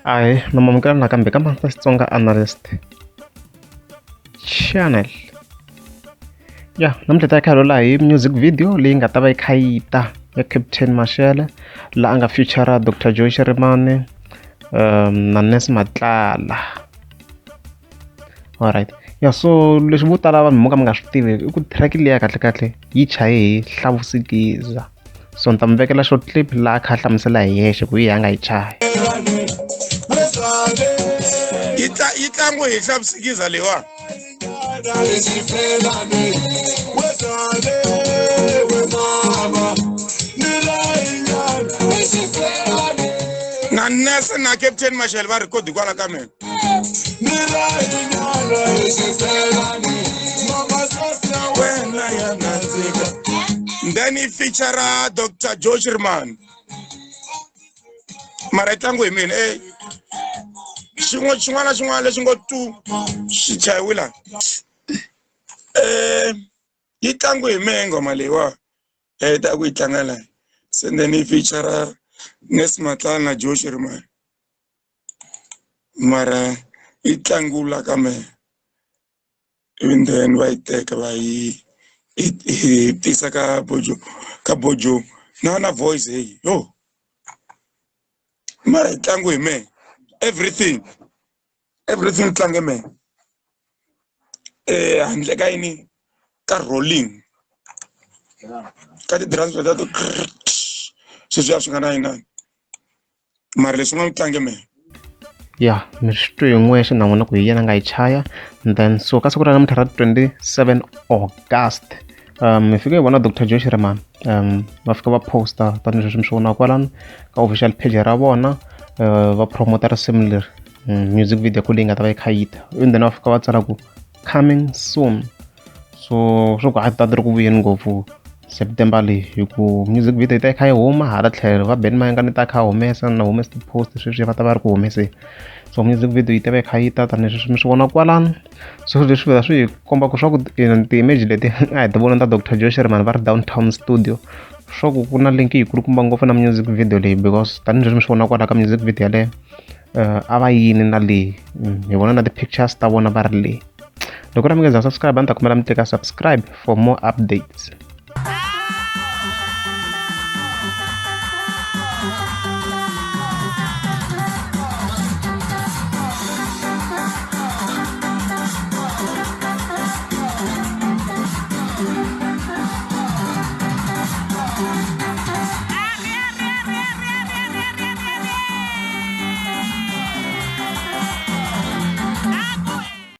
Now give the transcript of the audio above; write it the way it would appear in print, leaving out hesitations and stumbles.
Ahee na mamukela nakambe ka Master Xitsonga Analyst Channel. Ya namuntlha hi ta kha hi la hi music video leyi nga ta va yi kha yi ta ya Captain Mashele laha a nga feature Dr Joe Shirimani na Nurse Matlala. Alright ya so leswi vo tala vanhu mo ka mi nga swi tivi i ku track liya kahlekahle yi chaye hi Hlavusikiza. So ni ta mi vekela short clip laha a kha a hlamusela hi yexe ku hi yena a nga yi chaya. Yi tla yi tlangiwe hi Hlavusikiza leyiwani. Na nurse na Captain Mashele va record kwala ka mina. Then yi feature Dr. Joe Shirimani. Mara yi tlangiwe hi mina e xin'we xin'wana na xin'wana lexi ngo tu xi chayiwe la yi tlangiwe hi mehe nghoma leyiwa ta ku yi tlanga la se then yi feature Nurse Matlala na Joe Shirimani mara yi tlangula ka mehe and then va yi teka va yi yi tisa ka bojo ka bojo na na voice hey yo mara yi tlangu hi mehe everything everything tlange mehe handle ka yini ka rolling ka ti-drums ta to sweswiya swi nga na yinani mara leswi nga tlange mehe. Ya mi swi twe hi n'wexe na n'wina ku hi yena a nga yi chaya then so ka siku ra namuntlha ra 27 August hi fike hi vona Doctor Joe Shirimani va fika va post-a tanihileswi mi swi vonaka kwalano ka official page ra vona va promote risimu leri music video leyi nga ta va yi kha yi ta and then va fika va tsala ku coming soon so swo ku a ti ta ti ri ku vuyeni ngopfu September leyi hi ku music video yi ta yi kha yi huma hala tlhelo va Benny Mayengani ta kha humesa na humesa ti-post sweswi va ta va ri ku humeseni so music video yi ta va yi kha yi ta tanihileswi mi swi vona kwalano so leswi vhela swi hi komba ku swa ku ti-image leti a hi ti vona ta Doctor Joe Shirimani va ri downtown studio swa ku ku na link yikulukumba ngopfu na music video leyi because tanihileswi mi swi vona kwala ka music video yaleyo a va yini na leyi hi vona na ti-pictures ta vona va ri le. Loko ri mi nga za subscribe a ni ta kombela mi tlika subscribe for more updates.